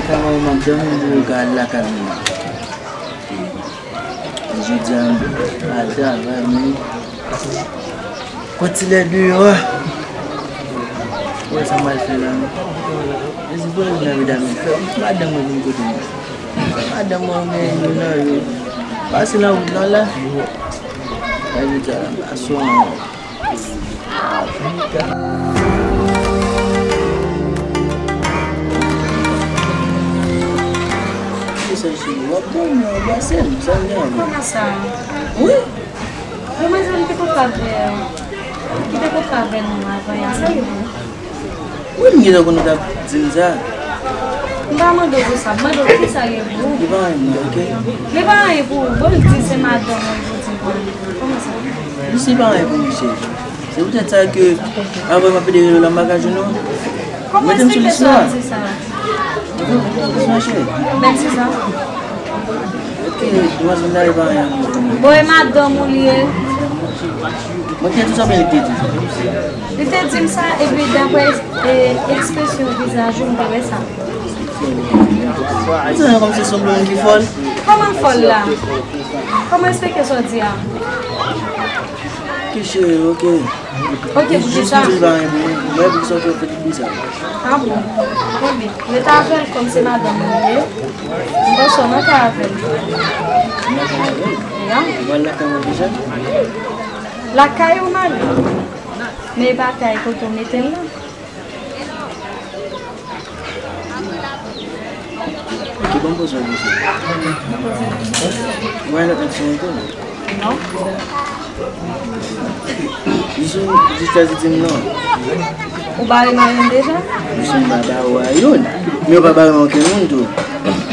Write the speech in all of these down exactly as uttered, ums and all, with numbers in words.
Sa mwen, m ap dòmi, m di yo ka al lakay mwen. Jodi a, m al travay, men pran ti lè deyò a. Wè sa m al fè la, men. Mezi pou al nan medam yo. Madanm mwen vin kote mwen. Madanm mwen gen youn nan yo. Pase nan wout lan la. Sa vle di a, m pa sou an. Kisa cheri? W ap dòmi, w ap brase m, sa m gen ankò? Kòman sa? Wi. Demwazèl ki te kontre avè, ki te kontre avè nou avan yè, sa li vre? Wi, m gentan konnen w t ap di m sa. M pa mande w pou sa, m mande w kisa li vre. Li pa anyen, non, oke? Li pa anyen pou ou. Bon, l di se madanm mwen pou di pou li. Kòman sa? Li se pa anyen pou misye. Se poutèt sa ke, apre m ap pede rele w la, m pa ka jwenn ou. Kòman eksplike sa w ap di sa? Mèsi sa. Ok, demwazèl la, li pa anyen. Bon, e madanm ou li ye? Mwen te di sa, men li te di sa. Li te di m sa, epi daprè, e, ekspresyon vizaj ou, m te wè sa. Ou santi kòmsi se yon moun ki fòl? Kòman fòl la? Kòman eksplike sa w di a? Ki cheri, ok. Ok, poukisa? Jis m di l pa anyen pou mwen. Mwen, poukisa w fè l fè tout bizar? A bon? Ebyen, rete avè l kòm se madanm mwen li ye. M panse w nan kay avè l. Nan kay avè l? Ya. Ou pral lakay mwen deja? Lakay ou m ale. Men e pa kay kote w mete l la. Ok, ban m poze w yon kesyon. Ou gen lòt nèg sou wout ou? Non. Jis ou, jis chwazi di m non. Ou bare mari m deja? Jis m pa bare w a youn. Men ou pa bare m a okenn moun tou.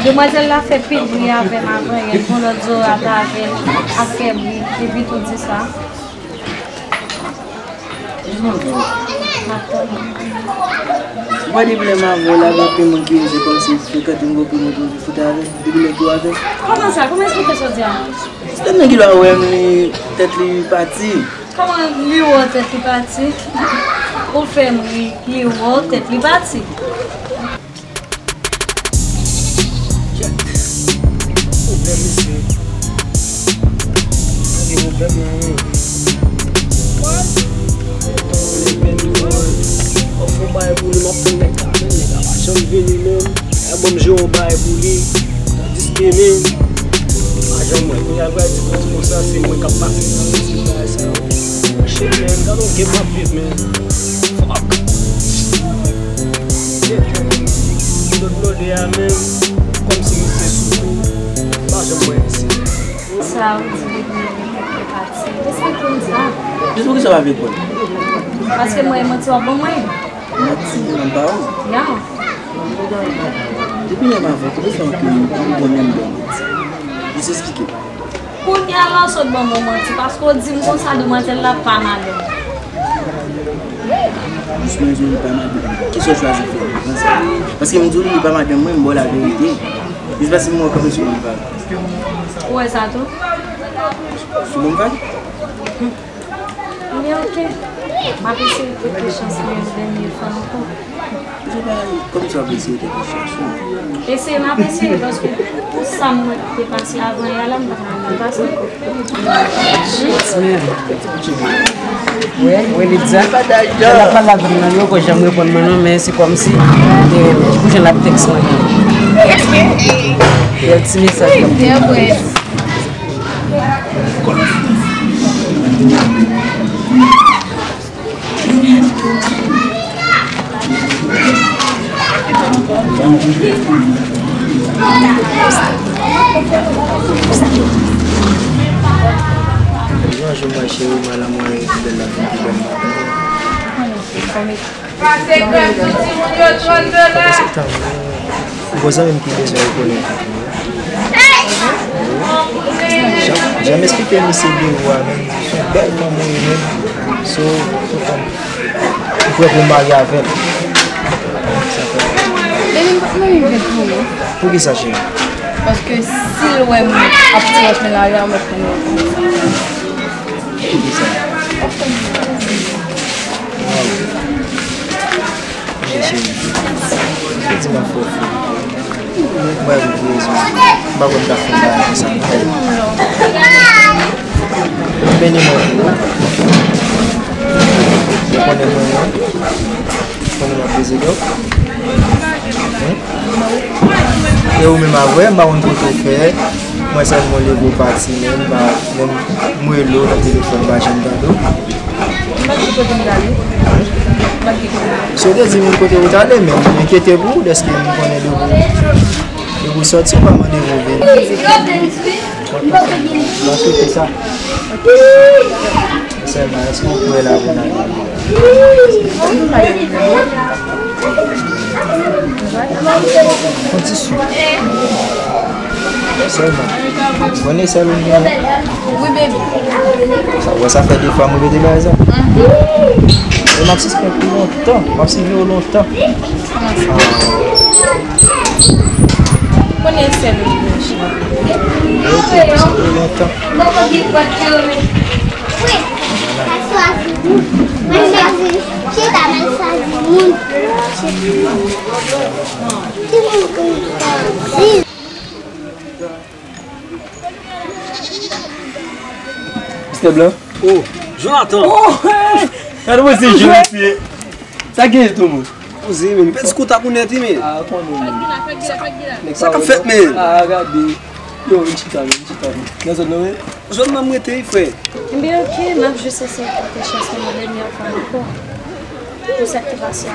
Demwazèl la fè pil bri avè m avan yè. Gon lòt zorat avè l ap fè bri. Epi tou di sa. Jis m ap di w. M ap tann ou. Ou wè depi lè m avè w la, gen anpil moun ki di kòmsi frekante m, gen anpil moun ki fout avè m. Depi lè ki w avè m. Kòman sa? Kòman eksplike sa w di a? Se tèt nèg la wè m, li, tèt li pati. Kòman li wè w tèt li pati? Ou fè m ri, li wè w tèt li pati. Check. Pwoblèm, mesye. Gade pwoblèm nan, wi. What? Tan konnen menm, bro. Mwen fè yon bagay pou li, m ap tann nèg la, men nèg la pa janm vini menm. Lè bon m jere yon bagay pou li, tandiske menm, pa janm wè. Kounye a l pral di konsa se mwen k ap pase nan ti bagay sa yo. Shit, man, gade yon game m ap viv, man. Fuck. Shit, man. Lòt blòdè a menm, kòmsi misye sou tou, m pa janm wè misye. Sa ou di depi lè nèg yo pati. Respekte m sa. Jis poukisa w pa vle kwè m? Paske m wè e manti w ap ban mwen. Manti nan pa ou? Ya. Depi lè m avè w, konbyen fwa ke m, m bon menm bon manti? Jis eksplike m. Kounye a la w sot ban m yon manti, paske w di m konsa demwazèl la pa madanm ou. Jis mwen di w li pa madanm mwen. Kisa w chwazi fè nan sa? Paske m di w li pa madanm mwen, m ba w laverite. Jis paske m wè w kanpe sou yon vag. Ou wè sa tou? Sou yon vag? Men ok. M ap eseye tante chans mwen yon dènye fwa ankò. Kòmsi w ap eseye tante chans ou? Eseye m ap eseye, paske pou sa m wè ki te pase avan yè la, m pa ka pase ankò. Wè, wè, Lidza. Lè l ap pale avè m nan, li poko janm reponn mwen non, men se kòmsi li te renmen. Pou jan l ap tèks mwen nan. Bèl ti mesaj l ap voye. Bonjou, ma chérie, mwen la, mwen, bèl la, fin ki bèl. Pase krèm sou timoun yo, trant dola. Gon zanmi m ki bezwen rekonèt ou tou wi. Jan, jan m esplike misye de ou a menm, se yon bèl fanm ou ye menm. So, se fanm m prè pou m marye avè l. Sa fè. Depi m pa t menm vle pou ou. Poukisa, cheri? Paske si l wè m ap tire men lari a, mwen konnen. Poukisa? Waw. Cheri, cheri. Di m ap fè w fou. Mwen vin rezon. M pa konn sa fè bagay konsa. Beni mwen. Yo konnen mwen non. Konnen m ap peze dòk. Hmm? E ou menm avè, m pa konn kote w fè. Mwen sèlman leve w pati menm, m pa menm m rele w nan telefòn, m pa janm tande w. M pa t gen kote m t ale. M pa t gen kote m t ale. Si w te di m kote w t ale, men m enkyete pou ou, dèske m konnen depi, depi w sòti, w pa mande pou w vini. M ap kite sa. Sèlman, èske w kwè la pou n ale? Yon ti sik. Sèlman. Konnen sèl ou gen? Wi, baby. Sa, wè, sa fè de fwa m repete bagay sa. Mhm. E m ap sispann pou lontan. M ap swiv yo lontan. Kòman sa? Konnen sèl ou gen, cheri. Ok, m ap swiv yo lontan. Mistè Blan? Oh, Jonathan! Oh, hey! Gade mwen se jwe misye. Sa gen tou moun? Kouzen, men, li pèdi kontak ou nèt, wi, men. Ah, konnen, men. Sa k ap fèt, men? Ah, gade. Yo, vin chita, vin chita, vin. Nan zòn nan, wi. Zòn nan m rete, wi, frè. Ebyen, ok, m ap jis eseye tante chans mwen yon dènyè fwa ankò. Pou sa ki pase a,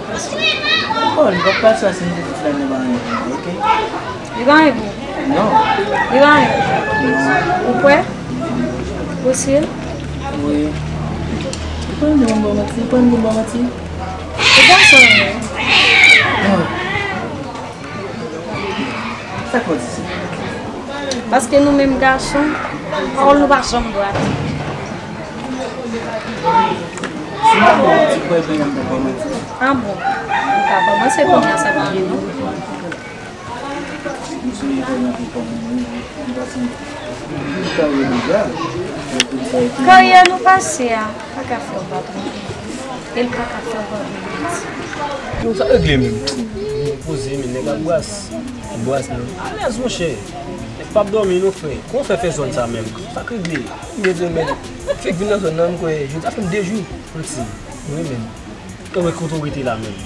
pase. Oh, li p ap pase a si m te di ti la nan ba anyen, ok? Li pa anyen pou ou? Non. Li pa anyen? Non. Ou kwè? Ou si? Wi. Ou pa anyen pou m ba w manti, ou pa anyen pou m ba w manti. Ou pa sa anyen? Non. Sa k fè w di sa? Paske nou menm gason, pawòl nou pa janm dwat. Si m pa ba w manti, kwè byen m pa ba w manti. Ah bon? Ou ka kòmanse kounye a, sa pa anyen non. M sonje kwè nan tou kòm mwen, m pa sanble. M ta wè deja, lè tout sa yo te. Karyè nou pase a. Pa ka fè w pa twonpe. E l pa ka fè w pa vin piti. Non, sa regle menm. Poze, men nèg ak bras. Bras, non. Alèz, monchè. Nèg p ap dòmi, non, frè. Kòman w fè fè zòn sa menm? Sa k regle? M gen zòn, men. Fèk vin nan zòn nan, m kwè. Jodi a fè m de jou. Manti. Wi, men. Kòman kote w rete la menm?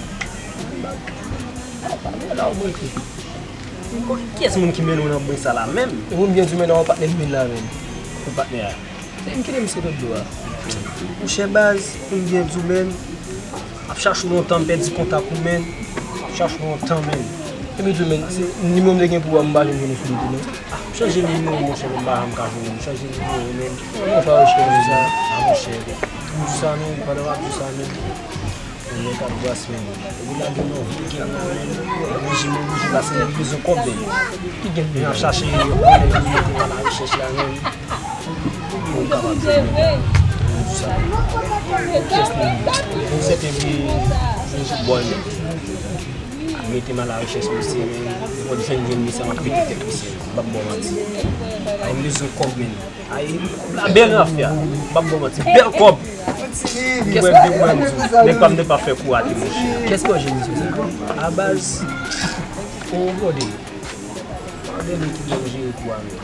Kiyès moun ki mennen w nan bwen sa la menm? E moun byen di men nan yon patnè m vin la menm. Yon patnè a. Se m kite misye nan dlo a. Monchè baz, pou m byen di w menm, m ap chache w lontan, m pèdi kontak ou menm. M ap chache w lontan menm. Epi tou menm, se nimewo m te gen pou ou a, m pa janm jwenn ou sou li tou non. Ah, m chanje nimewo monchè, men m pa janm ka jwenn ou. M chanje nimewo menm. Mwen fawoche pou sa. Ah, monchè. Pou sa menm, pandan w ap di sa menm. Mwen ka bras menm. Epi lage nan vi gen nan menm. Bouji mwen bouji pase mwen bezwen kòb menm. Ki gen men ap chache yon nèg ki mete nan la rechèch la menm. Pou m kapab jwenn menm. Mwen di sa. Kès menm? Yon sèten vye yon boy menm. Mete m a la rechèch misye menm. Mwen di fè m jwenn misye, m ap pete tèt misye. M p ap ba w manti. Ay, m bezwen kòb menm. Ay, kòb la bèl nan afè a. M p ap ba w manti. Bèl kòb. Ou wè, m di, nèg pa m te pa fè kou rate, monchè. Kès ki jere misye sa? A baz. Ou gade. Gade nèg ki byen jere kou a, men.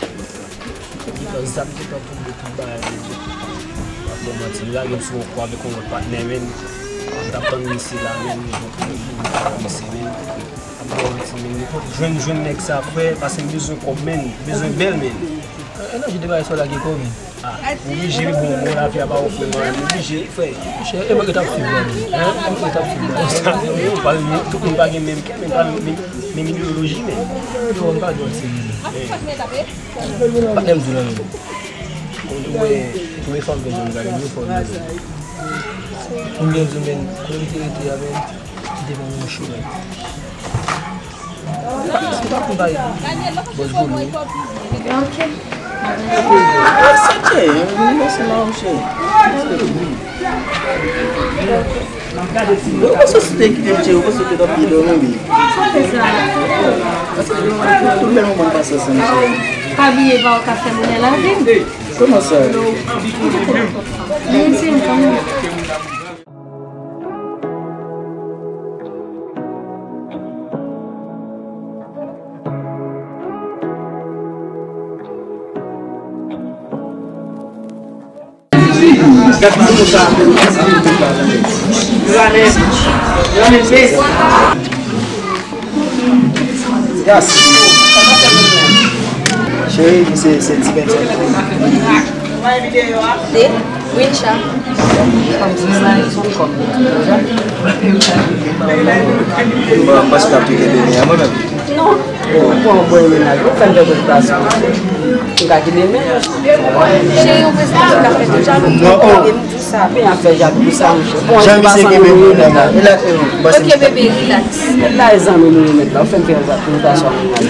Gentan zam, gentan tonbe, tout bagay, men. M p ap ba w manti. M lage m sou yon kou avèk yon lòt patnè, men. M t ap tann misye la, men. Misye, men. Ap ba w manti, men, nenpòt jwenn, jwenn nèg sa, frè, paske m bezwen kòb, men, m bezwen bèl, men. E nan jide bagay sa w lage kò, men. Ah, oblije, bon, bon, lavi a pa ofri m anyen, m oblije, frè. Monchè, e mwen ki t ap swiv la, men. Hein? E mwen ki t ap swiv la. Konsa, yo pale, tout moun pa gen menm kè, men pa menm, menm, menm ideyoloji, men. Yo, m pa di w se menm. Patnè m di la, men. Ou wè, premye fwa m fè jwenn gade, premye fwa m fè jwenn. Pou m byen di w, men, kote m te rete a, men. Devan yon chouret. Se pa pou bay bòs golo. Ok. Sa te, yon vini pase la, monchè. Ou panse si te kite m, cheri, ou panse te t ap byen dòmi, wi. Sa fè sa? Paske tout bèl moman n pase ansanm, cheri. Pa bliye, pa w ka fè bonè lavi m. Kòman sa? Mwen se yon fanm. Yes. Cheri, se, se ti bèl sa. De Wincha. Bon, paske ap kite bebe a mwen menm. Non. Bon, bon, bon, mennaj, ou fè m fè prezitasyon. M ka kite men. Cheri, yon prezitasyon k ap fèt deja, nou poko pale m di w sa. Men afè Jacques pou sa, monchè. Bon, jan misye kenbe moun nan, men la, e, bon, se. Ok, bebe, relax. Mèt la, e zanmi nou, mèt la. Ou fè m fè prezitasyon a mennaj.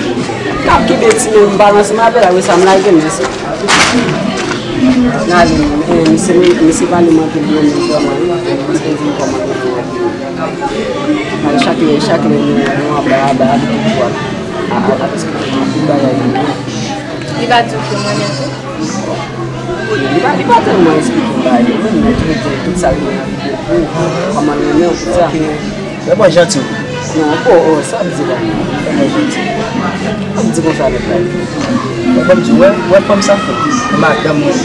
K ap kite ti men, m balanse, m apèl, apre sa, m lage l, mèsi. N ale, e, misye, misye pale m anpil, men, men, vrèman, wi. Paske m di m kòman. Chak lè, chak lè nou, nou anba, anba, anba, a, a, a, a, eksplike m anpil bagay. Li pa di w ke m renmen l tou? Li pa, li pa tèlman eksplike m bagay yo, men li tou di tout sa li gen anvi de pou, kòman l renmen w, tout sa. Fè mwen janti. Non, oh, oh, sa m di la. Fè mwen janti. Sa m di konsa nèt la. Mwen, ban m di, wè, wè fanm sa fè. Madanm mwen.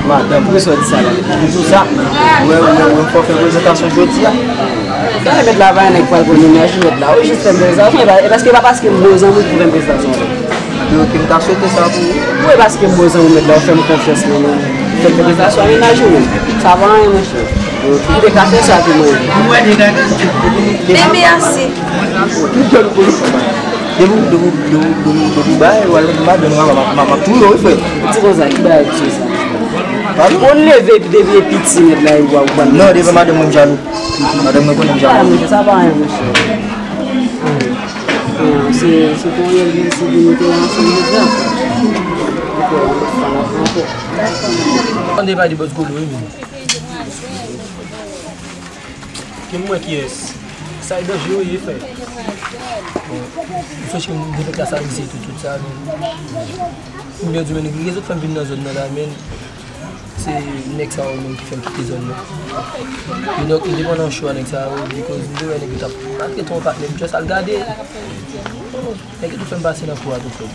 Madanm, poukisa w di sa la? M di w sa, wè, wè, wè, fò fè prezantasyon jodi a. Sa e mèt la, pa yon nèg pral konn imaj mèt la. Ou jis fè m prezantasyon, e pa, e paske, e pa paske m bon zanmi pou fè m prezantasyon. Ebyen, ok, m ta swete sa pou ou. Wi, paske m bon zanmi mèt la, ou fè m konfyans nan men. Fè m prezantasyon a mennaj ou menm. Sa pa anyen, monchè. Ou te ka fè sa tou, mwen. Bebe ase. Depi w, depi w, depi w, depi w, depi w, depi w bay, w al madanm, m ap, m ap, m ap touye w, wi, frè. Di konsa, ki bagay ki se sa? Pardon? Bon, leve, depi e piti, mèt la, e w ap ban. Non, devan madanm mwen, m jalou. Madanm mwen konnen m jalou. Ah, monchè, sa pa anyen, monchè. Ah, se, se pou yon lè, se pou nou te ansanm, monchè. Ok, nou pa ansanm ankò. Tande pa di bòs Golo, wi, men. Ki m wè kiyès? Sa e danje wi, frè. Bon, m sonje ke m te fè klas a lise tou, tout sa, men. M byen di, men, gen zòt fè m vin nan zòn nan la, men. Se nèg sa yo menm ki fè m kite zòn nan. E donk, m te pran nan cho a nèg sa yo, because m te wè nèg yo t ap maltrete yon patnè m, just al gade. Nèg yo tou fè m pase nan kou a tou, frè.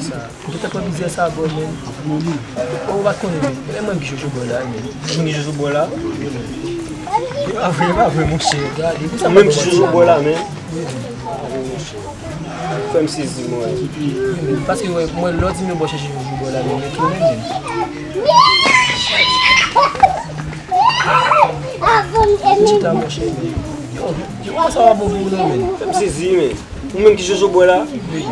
Sa. M te fè pran plizyè sabò, men. Oh, ou pa t konnen, men. E menm mwen ki jojo bò la, men. Ou menm ki jojo bò la? E pa vre, e pa vre, monchè. Ou menm ki jojo bò la, men. Fè m sezi, mwen. Paske, wè, mwen, lè w di m yo bò chèche jojo bò la, men, men, tounen, men. Chita, monchè, men. Yo, yo, sa va bon pou ou, non, men. Fè m sezi, men. Ou menm ki jojo bò la? Wi.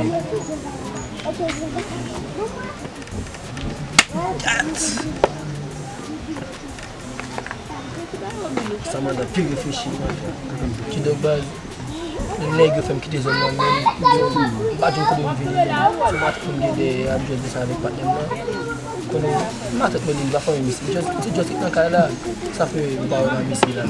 Sa mande anpil reflechi, mwen. Kidonk, baz, nèg yo fè m kite zòn nan, men m pa di m kote m vini, men se matant mwen m gen dèyè a, m jwenn sa avèk patnè m nan. Konnen, matant mwen li pa fanmi misye, just, se just nan kay la, sa fè m pa wè nan misye la.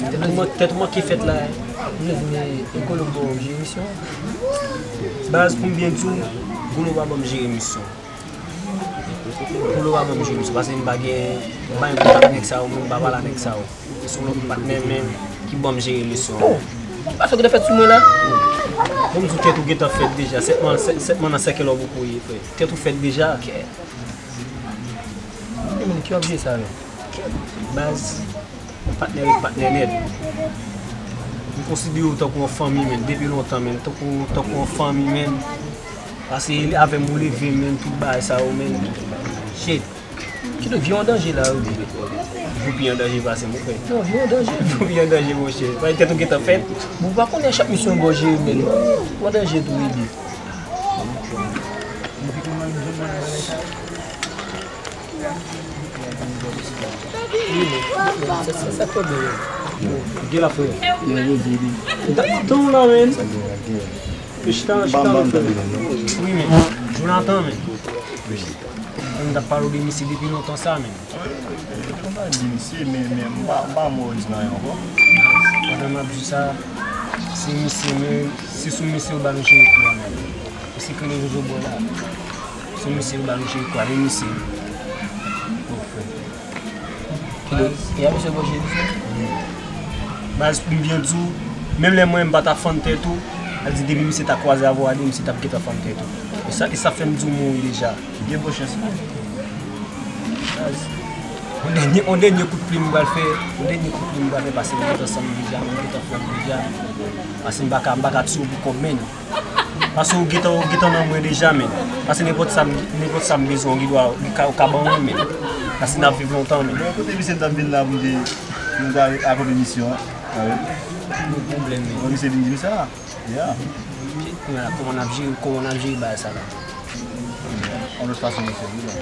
Tèt ou man-, tèt ou manke fèt la. M vle di, men, e Golo ba w jere misyon an? Baz, pou m byen di w, Golo pa ban m jere misyon. Golo pa ban m jere misyon, paske m pa gen, m pa gen kontak nèg sa yo, m pa pale a nèg sa yo. Se yon lòt patnè menm ki ban m jere misyon an. Ou pa fè kote fèt sou mwen la? Bon, m di w tèt ou gentan fèt deja. Sèt mwa, sèt, sèt mwa nan sèkèl ou poko ye, frè. Tèt ou fèt deja. Ki w ap jwe sa yo? Baz, patnè ret patnè nèt. M konsidere w tankou yon fanmi, men, depi lontan, men, tankou, tankou yon fanmi, men. Paske avè m ou leve, men, tout bagay sa yo, men. Shit. Kidonk, vi w an danje la, wi. Ou pi an danje pase m, wi, frè. Non, vi w an danje. Ou pi an danje, monchè. Paske tèt ou gentan fèt. Bon, ou pa konnen chak misyon ou ba w jere, men. Ou an danje tou, wi. Gen la, frè. Tann la, men. Chita, chita. Wi, men. Jonathan, men. M t ap pale w de misye depi lontan sa, men. Ou pa di misye, men, men m pa, m pa mò di nan yon ankò. Pandan m ap di sa, se misye, men, se sou misye ou ba nou jere kou a, men. Misye krele Jojo bò la. Se misye ou ba nou jere kou a, men misye. Oh, frè. Kidonk, e a misye bò jere misye? Baz, pou m byen di w, menm lè mwen, m pa ta fann tèt ou, al di depi misye ta kwaze avè w, misye t ap gentan fann tèt ou. Sa, e sa fè m di w mouri deja. Gen bon chans wi. Yon dènye, yon dènye kout plim m pral fè, yon dènye kout plim m pral fè, paske m gentan sanm deja, m gentan fè m deja. Paske m pa ka, m pa ka tiye w pou kòb, men. Paske w gentan, w gentan nan mwen deja, men. Paske nenpòt sa m, nenpòt sa m bezwen, w gen dwa, w ka, w ka ban mwen, men. Paske n ap viv lontan, men. Bon, kote misye m t ap vin la pou m te, pou m ta akonpli misyon an? Ah, wi. Yon pwoblèm, men. Bon, misye vin di m sa. Yeah. Kounya la, kòman n ap jere, kòman n ap jere bagay sa la? Yon lòt fason nou fè li la.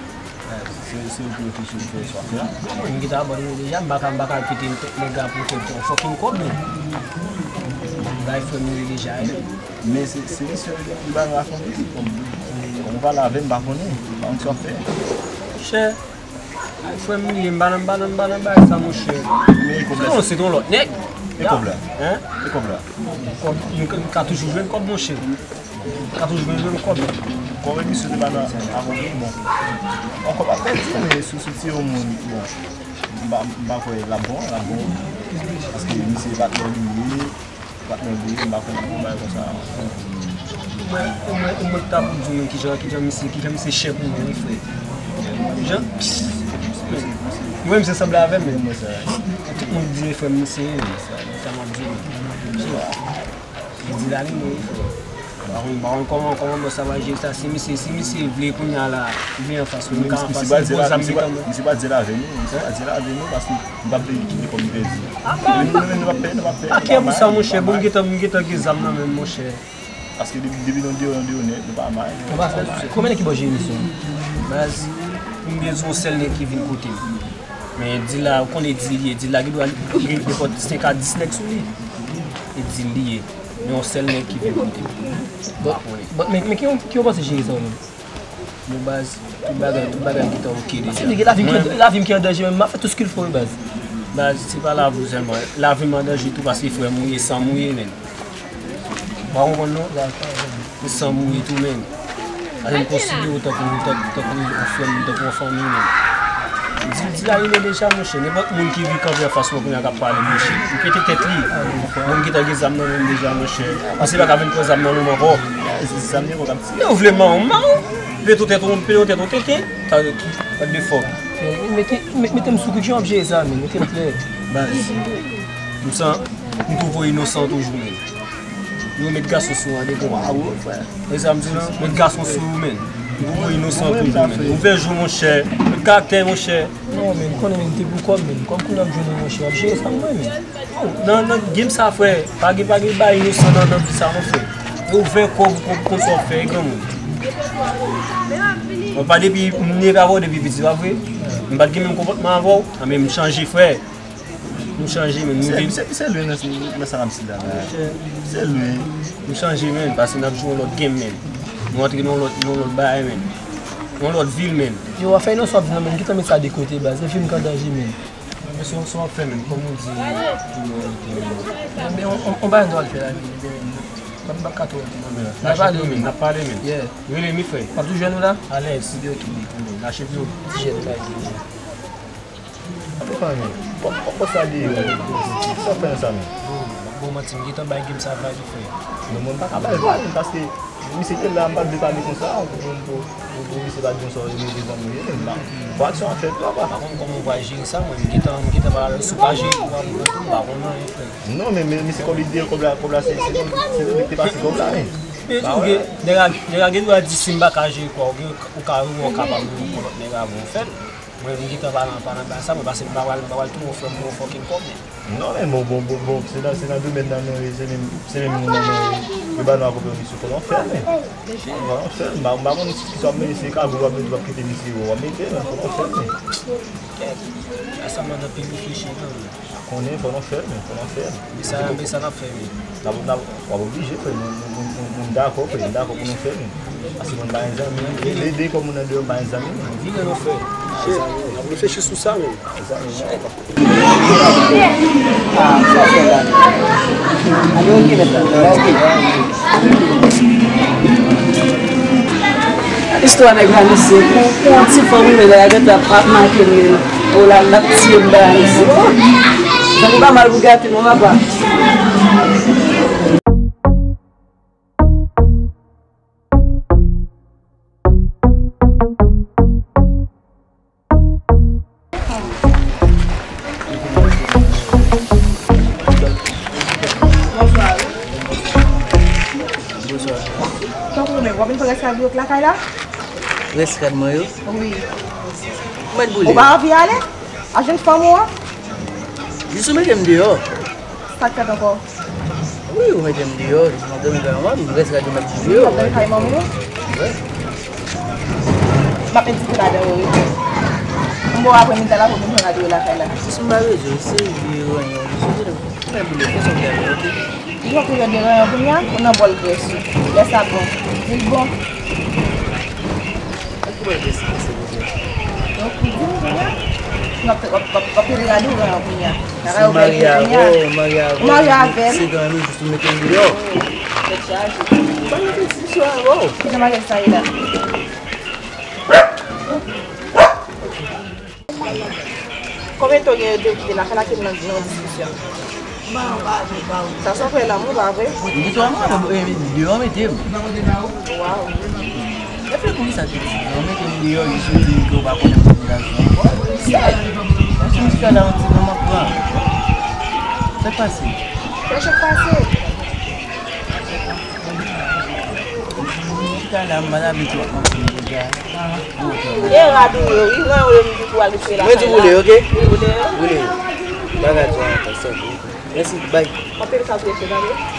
Se, se ou ki reflechi pou fè sa fè. Mwen, m gentan abandone deja, m pa ka, m pa ka kite nèg la pou fè yon fucking kòb, men. Bay frè m li deja, eh. Men se, se misye ki ba nou afè pitit, kòm, kòm ou pale avè m, m pa konnen, m pa konn sa w ap fè. Chè. Frè m li ye, m pa nan, m pa nan, m pa nan bagay sa, monchè. Men e kòb la. Non, se yon lòt nèg. E kòb la? Hein? E kòb la? Kòb, m ka, m ka toujou jwenn kòb, monchè. M ka toujou jwenn, jwenn kòb. Kòb misye te ba nan akonpli, bon. Ankò pa pèdi, men sou, sou ti yon moun, bon. M pa, m pa kwè l ap bon, l ap bon. Paske misye pa twò bliye. Patnè bliye, m pa konn pou bagay konsa. Mwen, mwen, mwen ta pou di w menm kijan, kijan misye, kijan misye chè pou mwen, wi, frè. Kijan? Mwen, misye sanble avè m, men. Tout moun di frè m misye ye, men. Sa m ap di w. Li di la, li, wi, frè. M pa konn, m pa konn kòman, kòman bòs sa va jere sa. Si misye, si misye vle kounya la, vin anfas mwen, m ka anfas li, poze zam li tanmen. Misye pa di l avè nou, misye pa di l avè nou, paske m p ap vle kite kòb m pèdi. Depi nou menm nou p ap pè, nou p ap pè. Pa kè pou sa, monchè. Bon, m gentan, m gentan gen zam nan men m, monchè. Paske depi, depi nou deyò, nou deyò nèt, nou pa mal. Konbyen nèg ki ba w jere misyon? Baz, m bezwen yon sèl nèg ki vin kote m. Men di la, ou konnen di li ye, di la gen dwa gen nenpòt senk a dis nèg sou li. E di li ye. Men yon sèl nèg ki vin kote m. Bon, men, men ki, ki ou panse jere sa ou menm? Bon, baz, tout bagay, tout bagay gentan oke deja. Paske nèg, lavi m ki an, lavi m ki an danje, men m ap fè tout ce qu'il faut, wi, baz. Baz, se pa lavi w sèlman. Lavi m an danje tou, paske frè m ou ye, san m ou ye, men. Ou pa konprann, non? Ou san m ou ye tou, men. Paske m konsidere w tankou, tankou, tankou yon frè m, tankou yon fanmi, men. Di, di la, li ye deja, monchè. Nenpòt moun ki vin kanpe anfas mwen kounya k ap pale, monchè. Li pete tèt li. Moun ki ta gen zam nan men l deja, monchè. Misye pa ka vin pran zam nan men m ankò. Zam li ankò k ap tire. Ou vle mawon, mawon. Pete tèt ou, pete tèt ou, tenten. What the fuck? Mete, mete, mete m sou kou, kijan w ap jere sa, men? Mete m klè. Baz. M san, m twouve w inosan toujou, men. Yo met gason sou ou an devan. Bravo, frè. E sa m di la, met gason sou ou, men. Ou inosan toujou, men. Ouvè je w, monchè. Met karaktè, monchè. Non, men, m konnen, men, m te pou kòb, men. Kòm kounye a m jwenn ou, monchè, w ap jere sa pou mwen, men. Nan, nan game sa, frè, pa gen, pa gen bagay inosan nan, nan vi sa, non, frè. Ouvè kò w pou konn sa w ap fè, granmoun. Mwen pa depi, m ne pa wè w depi piti, pa vre? M pa t gen menm konpòtman avè w, men m chanje, frè. M chanje, men m vin. Se, se, se lwen nan, nan sa n ap sila la. Se lwen. M chanje, men, paske n ap jwe yon lòt game, men. Nou antre nan yon lòt, nan yon lòt bagay, men. Yon lòt vil, men. Yo, afè inosan w ap di nan men m, gentan met sa de kote, baz. Nan fim k an danje, men. Men se yon, se yon fè, men. Kòm ou di, pou nou evite, men. Men on, on, on bagay nou al fè la, men. M ap, m ap ka twò. N ap pale, men. N ap pale, men. Yeah. Rele m, wi, frè. M ap toujou jwenn ou la? Alèz. Ebyen, oke, men. Lache pye w. Ti jèn, bagay. Ate fanmi, kòman sa li ye? Sa w fè nan sa menm? Bon, bon, manti, m gentan bay game sa vag, frè. Non, mwen pa ka bay vag, paske misye te la, m pa t vle pale konsa, pou, pou, pou, pou misye pa di yon sa w rele devan mwen, men la. Fò aksyon an fèt, papa. Pa konn kòman w pral jere sa, mwen, m gentan, m gentan pale avè w, si w pa jere pou w, m pa konn anyen, frè. Non, men, men, misye kòb li deyò, kòb la, kòb la, se, se, se li ki te pase kòb la, men. Men tou, gen, nèg la, nèg la gen dwa di, si m pa ka jere kwa, ou gen, ou ka, ou kapab yon lòt nèg avan w fè l. Mwen, m gentan pa nan, pa nan bagay sa, mwen, paske m pa pral, m pa pral tounen yon frè m pou yon fucking kòb, men. Non, men bon, bon, bon, bon, se nan, se nan domèn nan nou ye, se menm, se menm moun nan nou ye, yo ba nou akonpli misye, fò nou fè l, men. Fò nou fè l, m pa, m pa konn kisa w ap mete, se kagou w ap mete, w ap kite misye, w ap mete, men, fò nou fè l, men. Kèt, sa, sa mande anpil reflechi, non. Konnen, fò nou fè l, men, fò nou fè l. Men sa, men sa n ap fè, men. N ap, n ap, w ap oblije, frè, nou, nou, nou, nou, nou dakò, frè, nou dakò pou nou fè, men. Paske moun pa gen zanmi, de, de, de kòm moun nan deyò pa gen zanmi, men. Vire non, frè. N ap reflechi sou sa, men. Sa, men, istwa nèg la, mesye, pou, pou yon ti fanm, men, lè a gentan ap make l, men, o la, l ap tiye m ba, mesye. Tankou pa mal pou gate, non, papa. Rès rad yo k lakay la? Rès rad mwen yo? Wi. Mwen Ou boule. Pa anvi ale? A jwenn fanm ou an? Jis ou mete m deyò. Sa k fèt ankò? Wi, ou mete m deyò. Jis mwen dòmi kay manman m. Rès rad yo mèt boule Wi, yo. Mwen dòmi kay manman ou. M ap met ti ladan yo wi. M ba w apre midi la pou m pran rad yo lakay la. Jis m ba rezo. Se vye ranyon. Jis ou mete m. Mwen boule. Fè sa w vle avè l, oke? Li yon peryòd de ranyon kounye a, ou nan bòl grès ou. Lè sa bon. Vil bon. Ak ki bòl grès ki pase pou fè? Donk, ou di m kounye a, w ap w ap w ap pere gade ou ranyon kounye a. Nan Si ranyon marye kounye a. avè w, marye avè Ou marye w, avè l. Se dan nou jis ou mete m deyò. Tèt chaje. Ban m fè diskisyon avè w. Ki jan maryaj sa ye la? Konbyen tan w gen depi w kite lakay la ke m nan nan diskisyon? Sa se yon vrè lanmou, pa vre? M gen twa mwa, e, deyò mete m. Waw. Reflechi pou kisa tout ti jan mete m deyò, jis ou di m ke w pa konnen m konn gason. Sèl. Yon ti mouchika la, yon ti non m ap pran. Sa k pase? Sa k pase? Mouchika la, m pa ta vle twòp manti m deja. E rad ou yo, wi, mwen yo m di pou al retire lakay la. Mwen di boule, oke? Boule. Boule. Bagay sa, sa, sa. Mèsi, bay. Anpil sa pou ete, tande.